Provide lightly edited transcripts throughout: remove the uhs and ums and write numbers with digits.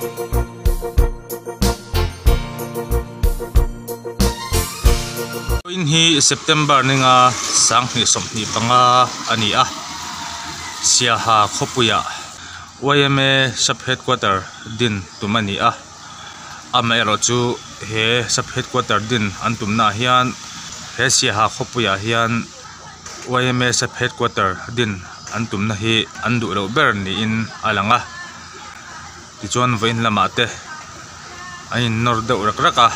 In hi September ninga 2025 a ni a, Siaha khawpuiah yma sub headquarter din tum a ni a, amaherawh chu he sub headquarter din an tumnaah hian he Siaha khawpuiah hian yma sub headquarter din an tumna hi an duh loh ber niin a lang a, tichuan vawiin lamah te an innawr deuh rak rak a.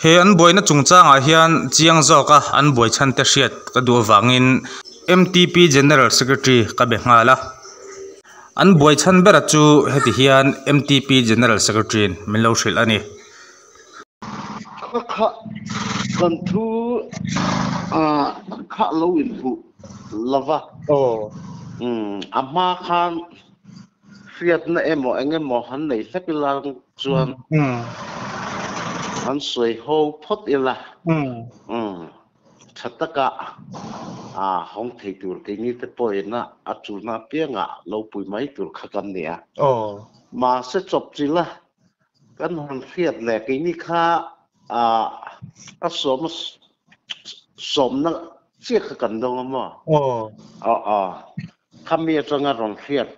He an buaina chungchangah hian chiang zawka an buai chhan te hriat ka duh avangin M_T_P General Secretary ka be nghal a, an buai chhan bera chu heti hian M_T_P General Secretary in min lo hrilh a ni. Kha kha kan thu kha lo inhmuh lova. A hma khan hriatna emaw eng emaw han nei hlek ila chuan han sawi ho phawt ila tha taka hawng thei tur keini te pawhin a chulna apiangah lo pui mai tur kha kan ni a. Mahse chawp chilh a Kan han hriat leh keini kha a sawm sawmna chiah kha kan dawng a maw? Aw. Aw. Khami atanga rawn hriat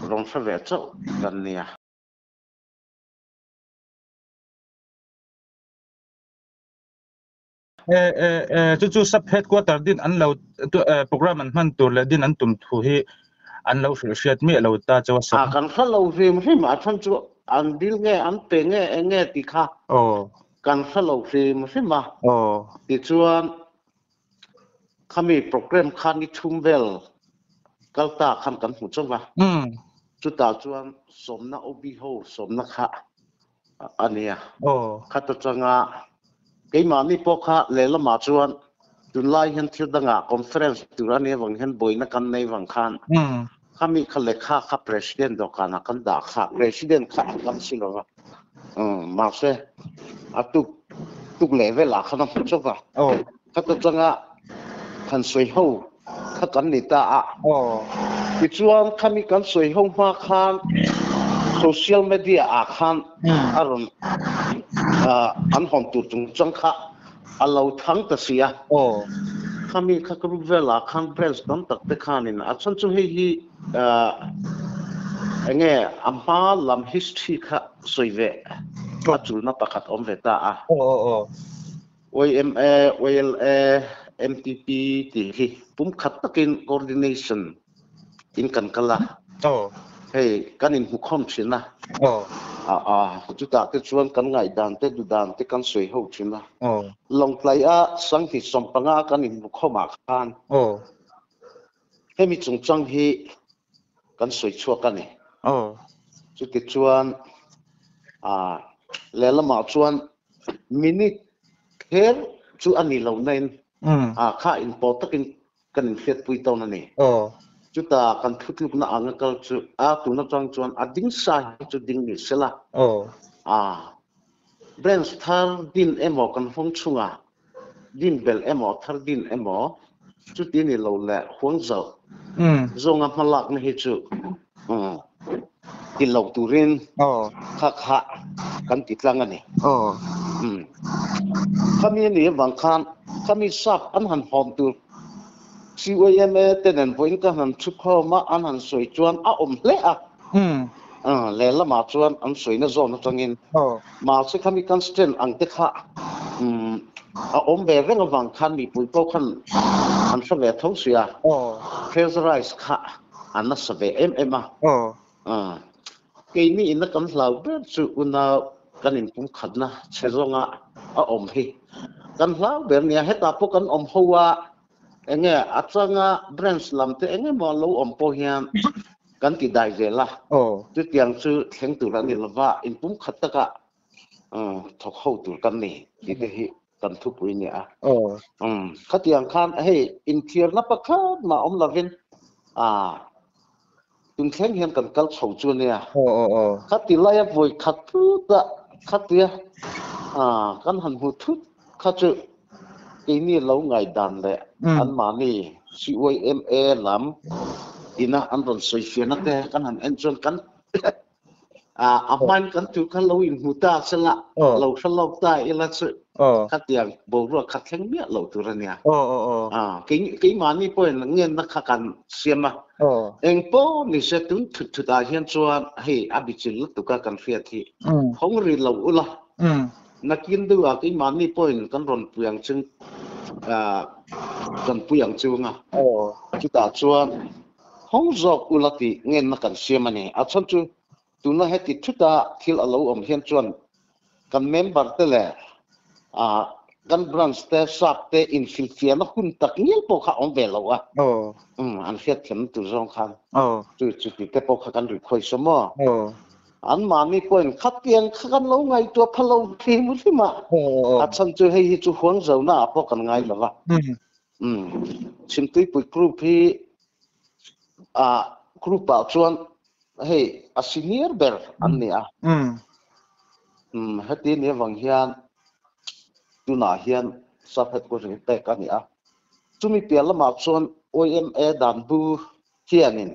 rawn hre ve chauh kan nia. Chu chu sub headquarter din an lo program an hman tur leh din an tum thu hi an lo hrilh hriat miah lo ta chu a sawi. Kan hre lo hrim hrim a chhan chu an dil nge an pe nge eng nge tih kha kan hre lo hrim hrim a. Tichuan khami program kha ni thum vel kal ta khan kan hmu chauh va. Chutah chuan sawmna OB ho sawmna kha a nia. Khat atanga keimahni pawh kha lehlamah chuan tunlai hian thil dangah conference tur a nih avang hian buaina kan nei vang khan khami kha lehkha kha president dawhkanah kan dah kha president kha a kal si lova mahse a tuk tuk leh velah khan a hmu chauh va. Khat atanga han sawi ho kha kan ni ta a. Tichuan khami kan sawi ho hma khan social media ah khan a rawn an hawn tur chungchang kha a lo thang ta si a. Khami kha group velah khan branch tam tak te khanin a chhan chu hei hi enge a hma lam history kha sawi ve a chulna pakhat awm ve ta a. YMA, YLA, MTP tih hi pumkhat takin coordination in kan kal a. Hei kan inhmukhawm thin a. Chutah te chuan kan ngaihdan te duhdan te kan sawi ho thin a. Lawngtlai a Sanghnih 15 kan inhmukhawm ah khan hemi chungchang hi kan sawi chhuak a ni. Chutichuan lehlamah chuan Minute kher chu a ni lo nain kha inpawh takin kan inhriatpui tawn a ni. Chuta kan thutlukna anga kal chu a tun atang chuan a ding sa hi chu ding ni sela. Branch thar din emaw kan hawng chhungah din belh emaw thar din emaw chuti ni lo leh huang zauh zawnga hmalakna hi chu ti lo turin kha kha kan ti tlang a ni. Khami a nih avang khan khami sap an han hawn tur CYMA te nen vawiin ka han thu khawm a, an han sawi chuan a awm hle a. Lehlamah chuan an sawina zawn atangin mahse khami kan stand ang te kha a awm ve reng avang khan mipui pawh khan an hre ve tho sia, pressurize kha a nasa ve em em a. Keini ina kan hlau ber chu unau kan inpumkhatna chhe zawnga a awm hi kan hlau ber nia, hetah pawh kan awm ho a, Enge a changa branch lam te eng emaw lo awm pawh hian kan ti dai zel a, chutiang chu thleng tur a ni lova, inpumkhat taka thawk ho tur kan ni tih te hi kan thupui a ni a. Khatiang khan hei inthiarna pakhat mah awm lovin Tun thleng hian kan kal chho chu ania. Khati laia vawi khat thut a khatia kan han hmu thut kha chu keini lo ngaihdan leh anmahni CYMA lam ina an rawn sawi fiahna te kan han en chuan kan. A hmain kan thu kha lo inhmu ta sela, lo hre lawk ta ila chu khatiang boruak kha thleng miah loh tur a nia. Keimahni pawhin ngenna kha kan siam a, eng pawh ni se tun thut thut ah hian chuan hei a bichil lutuk a kan hriat hi hawng ri lo ula, nakin deuh ah keimahni pawhin kan rawn pui ang chung kan pui ang chung a, chutah chuan hawng zawk ula tih ngenna kan siam a ni. A chhan chu Tuna heti thuta thil a lo awm hian chuan kan member te leh kan branch te sap te inhrilhfiahna hun tak ngial pawh kha a awm ve lo a, an hriatthiamna tur zawng khan chu chuti te pawh kha kan request a maw? Anmahni pawhin khatiang kha kan lo ngaihtuah pha lo hrim hrim a, a chhan chu hei hi chu huangzauhna ah pawh kan ngai lo va. Chhimtuipui group hi group ah chuan hei a senior ber an ni a. Heti ni avang hian tunah hian sub headquarter hi pek a ni a. Chumi piah lamah chuan YMA dan bu hianin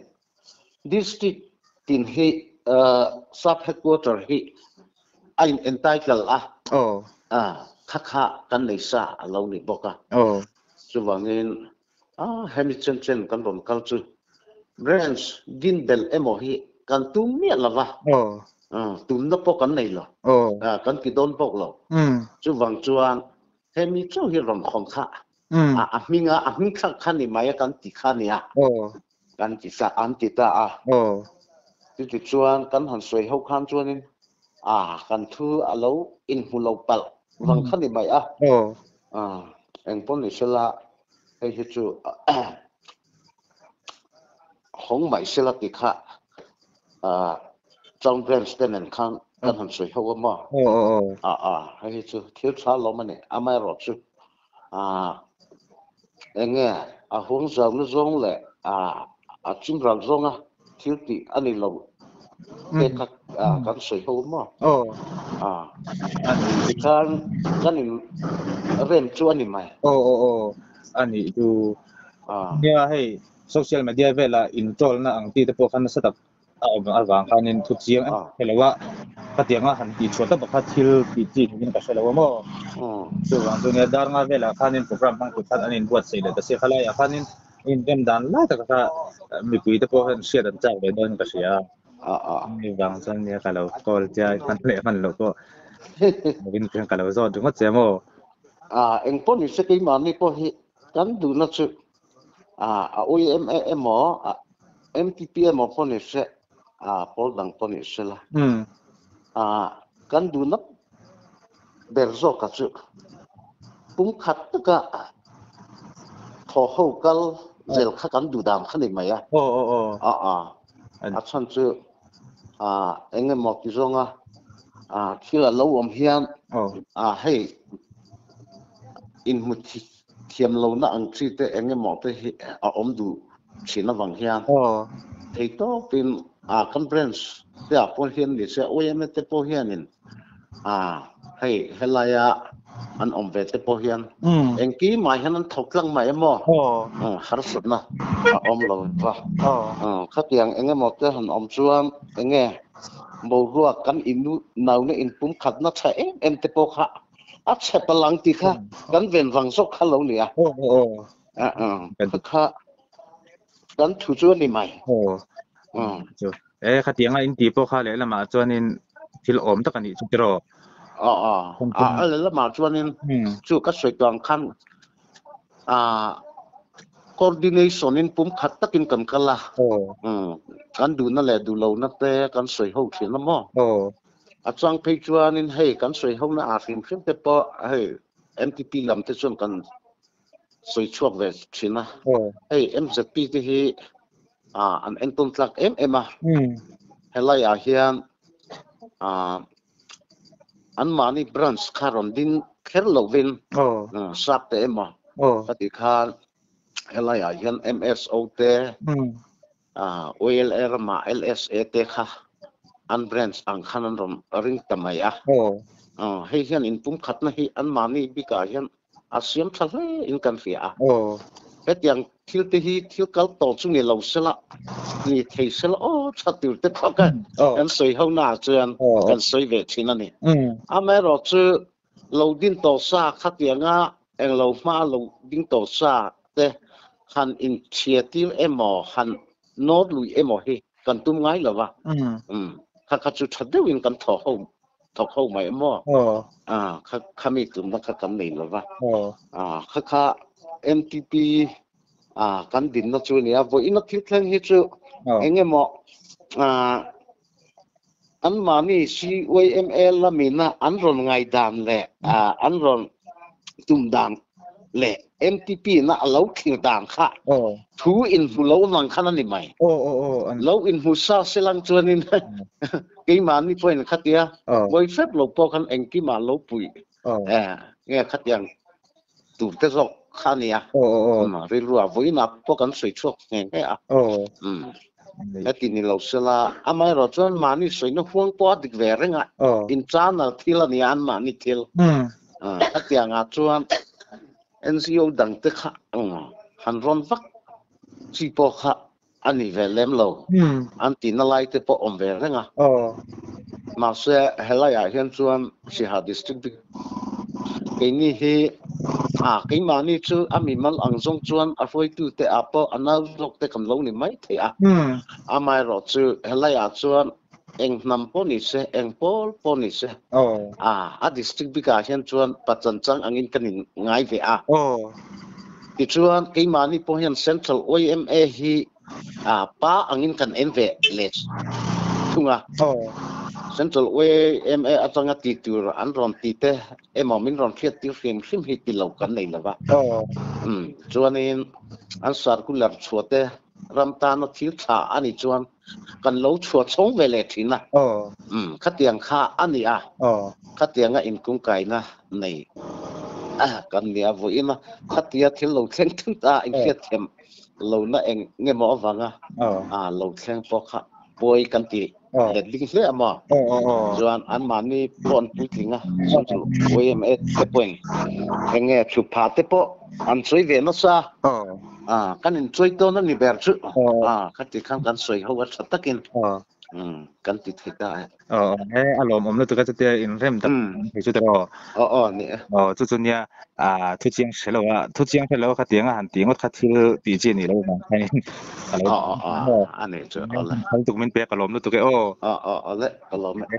district tin hi sub headquarter hi a in entitle a. Kha kha kan nei sa a lo ni bawk a. Chuvangin Hemi chen chen kan rawn kal chu branch din belh emaw hi kan tum miah lo va, tumna pawh kan nei lo, kan ti dawn bawk lo. Chuvang chuan hemi chauh hi rawn khawn kha a hminga a hming thlak kha ni mai a kan ti kha nia, kan ti ta an ti ta a. Chutichuan kan han sawi ho khan chuanin kan thu a lo inhmu lo palh vang kha ni mai a. Engpawh ni sela hei hi chu hawng mai sela ti kha town branch te nen khan kan han sawi ho a maw? Hei hi chu thil tha lawm a ni. Amaherawh chu eng nge a huang zauna zawng leh a chimral zawnga thil tih a ni lo te kha kan sawi ho maw? Tikhan kan in rem chu a ni mai. Aw aw aw a nih chu. Nia hei social media vela in troll na ang ti te pawh khan nasa tak a awm avang khanin thu chiang em hre lo a, khatianga han tih chhuah tak kha thil tih chi niin ka hre lo a maw. Chuvang chu nia dar nga velah khanin program hmang tur khan an inbuatsaih leh ta sia khalaiah khanin inrem dan lai tak kha mipui te pawh hian hriat an chak ve dawn ka hria a. Mi vang chuan nia ka lo call che a, hman leh hman loh pawh lovin ka lo zawt ringawt che maw. Engpawh ni se keimahni pawh hi kan duhna chu a YMA emaw MTP emaw pawh ni se pawl dang pawh ni se la kan duhna ber zawka chu pumkhat taka thaw ho kal zel kha kan duh dan kha ni mai a. A chhan chu eng emaw ti zawnga thil a lo awm hian hei inhmu thiam lohna ang chi te eng emaw te hi a awm duh thin avang hian thei tawpin kan branch te ah pawh hian ni se YMA te pawh hianin hei helaia an awm ve te pawh hian engkimah hian an thawk tlang mai emaw harsatna a awm lo va khatiang eng emaw te han awm chuan eng nge boruak kan innauna inpumkhatna tha em em te pawh kha a chhe palang tih kha kan ven vang zawk kha lo ni a. Kha kha kan thu chu a ni mai. Chu e khatianga in tih pawh kha lehlamah chuanin thil awm tak a nih chu tiraw? A lehlamah chuanin chu ka sawi tawh ang khan coordination in pumkhat takin kan kal a. Kan duhna leh duh lohna te kan sawi ho thin a maw? A chuang phei chuanin hei kan sawi hona ah hrim hrim te pawh hei MTP lam te chuan kan sawi chhuak ve thin a. Hei MZP te hi an entawn tlak em em a. Helai ah hian anmahni branch kha rawn ding kher lovin sap te emaw ka tih khan helai ah hian MSO te OLA ramah LSA te kha an branch ang khan an rawn ring ta mai a. Hei hian inpumkhatna hi anmahni bikah hian a siam tha hle in kan hria a. Hetiang Thil te hi thil kal tawh chu ni lo sela, ni thei sela aw tha tur te pawh kha kan sawi ho naah chuan kan sawi ve thin a ni. Amaherawhchu lo din tawh sa khatianga englo hma lo ding tawh sa te han inchhiatir emaw han nawt lui emaw hi kan tum ngai lo va. Kha kha chu tha deuhin kan thawk ho thawk ho mai emaw? Kha khami tumna kha kan nei lo va. Kha kha MTP kan dinna chu a ni a, vawiina thil thleng hi chu eng emaw anmahni CYMA lamina an rawn ngaihdan leh an rawn tum dan leh MTP na a lo thlir dan kha thu inhmu lo vang khan a ni mai. Lo inhmu sa selang chuanin keimahni pawhin khatia vawi hrep lo pawh khan engkimah lo puih nge khatiang tur te zawk kha a nia. Rilru ah vawiinah pawh kan sawi chhuak nghe nghe a. Heti ni lo sela amaherawh chuan mahni sawina huang pawh a dik ve reng a, internal thil a nia anmahni thil. Khatiangah chuan NGO dangte kha han rawn vak chi pawh kha a ni ve lem lo. An tihna lai te pawh awm ve reng a. Mahse helaiah hian chuan Siaha District bik keini hi keimahni chu a mimal ang zawng chuan a hruaitute ah pawh a nau zawk te kan lo ni mai thei a. Amaherawh chu helaiah chuan Eng hnam pawh ni se, eng pawl pawh ni se, a district bikah hian chuan pachanchang angin kan in ngai ve a. Tichuan, keimahni pawh hian Central yma hi pa angin kan en ve leh thung a. Central yma atanga ti tur an rawn ti te emaw min rawn hriat tir hrim hrim hi ti lo kan nei lo va. Chuanin an circular chhuah te ram tana thil tha a nih chuan kan lo chhuah chhawng ve leh thin a. Khatiang kha a ni a, khatianga inkungkaina nei kan nia vawiin a, khatia thil lo thleng thut a inhriatthiam lohna eng nge maw avanga lo thleng pawh kha pawi kan ti let ding hle a maw? Chuan anmahni pawh an puitling a, chuan chu YMA te pawhin eng nge chhuk phah te pawh an sawi ve nasa. Kan inchawi tawn a ni ber chu. Khati khan kan sawi ho a tha takin kan ti thei ta e. He a lawmawm lutuk a chutia inrem tak thei chu tiraw? Aw aw ni e. Aw chu chu nia thu chiang hre lo a, thu chiang hre lo a khatiang a han tih ngawt kha thil tih chi a nih loh vang khan a lo Aw aw aw a nih chu aw le. Thal tuk min pek a lawm lutuk e aw. Aw aw aw le ka lawm e.